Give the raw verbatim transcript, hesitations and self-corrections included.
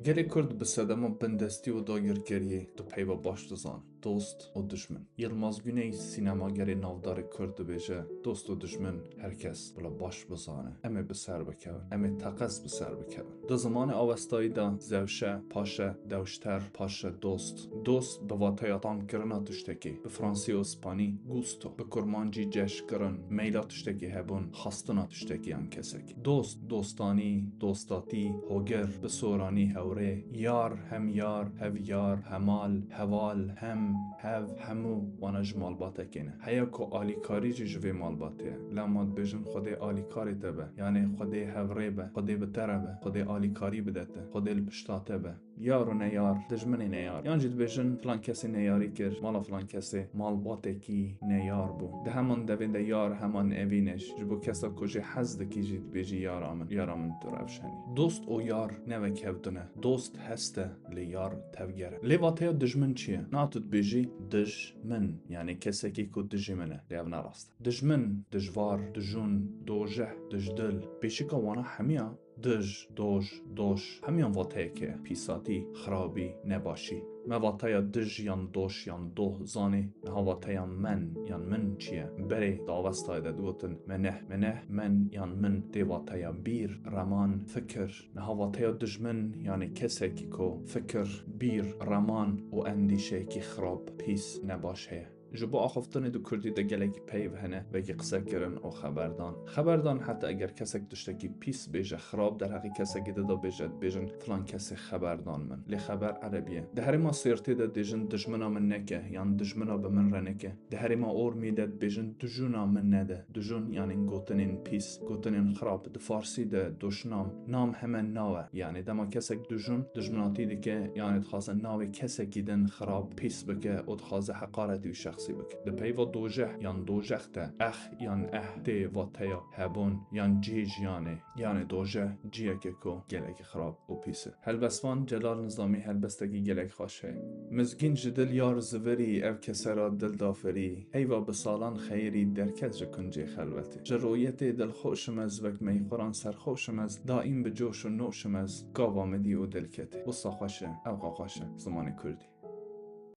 Gelê Kurd bi sedema bindestî û dagirkeriyê tu peyva baş dizan, dost û dijmin. Yilmaz Güney, sînemagerê navdarê Kurd dibêje, dost û dijmin her kes bila baş bizane. Em ê bi ser bikevin. Em ê teqez bi ser bikevin. Di zimanê Awestayî de zewşe, paşe, dewşter, paşe, dost. Dost bi vateya tamkirina tiştekê. Bi fransî û spanî gusto. Bi kurmancî ceşkirin, meyla tiştekê hebûn, xwestina tiştekê yan kesekî. Dost, dostanî, dostatî, hogir, bi soranî hewrê, yar, hemyar, hevyar, hemal, heval, hem, hev, hemû wana ji malbatekê ne. Heya ku alîkarî jî ji vê malbatê ye. Lema dibêjin Xwedê alîkarê te be, yanê Xwedê hevrê be, Xwedê bi te re be, Xwedê alîkarî bide te, Xwedê li pişta te be. Yar û neyar, dijminê neyar. Yan jî dibêjin filan kesê neyarî kir, mala filan kesê malbatekî neyar bû. Di heman devê de yar heman evîn e jî. Ji bo kesa ku jê hez dikî jî dibêjî yara min, yara min tu rewşenî. Dost û yar ne wek hev tune. Dost hest e, lê yar tevger e. Lê vateya dijmin çi ye? Na tu dibêjî dij min, yanî kesekî ku dijî min e. Lê ev ne rast e. Dijmin, dijvar, dijûn, dojeh, dijdil. Pêşika wana hemiya dij, doj, doş, hemiyan vateyek heye. Pîsatî, xirabî, nebaşî. Me vateya dij yan doş yan doh zanê. Niha vateya men yan min çi ye? Berê di Avestayê de digotin meneh, meneh, men yan min tê vateya bîr, reman, fikir. Niha vateya dijmin, yanî kesekî ku fikir, bîr, reman û endîşeyekî xirab, pîs, nebaş heye. Ji bo axiftinê di kurdî de gelekî peyv hene, wekî qisekirin û xeberdan. Xeberdan heta eger kesek tiştekî pîs bêje, xirab derheqê kesekî de de bêje, dibêjin filan kesê xeberdan min. Lê xeber erebî ye. Di herêma Sêrtê de dêjin dijmina min neke, yan dijmina bi min re neke. Di herêma Ormî de dibêjin dijûna min nede. Dijûn yanî gotinên pîs, gotinên xirab. Di farsî de duşnam, nam hemen naw e. Yanî dema kesek dijûn, dijminatî dike, yanî dixwaze navê kesekî din xirab, pîs bike û dixwaze heqaretî wî şexsî bike. Di peyva dojeh yan dojex de ex yan eh tê vateya hebûn yan cihê jiyanê. Yanî dojeh ciheke ku gelekî xirab û pîs e. Helbestvan Celal Nizamî helbestekî gelek xweş heye. Mizgîn ji dil yar zivirî, ev kese ra dil dafirî. Heyva bi salan xeyirî derket ji kuncê xelwetê. Ji royetê dilxweş im ez, wek meyxuran serxweş im ez, daîm bi coş û noş im ez, gava midî û dilketê. Wisa xweş e, ewqa xweş e, zimanê kurdî.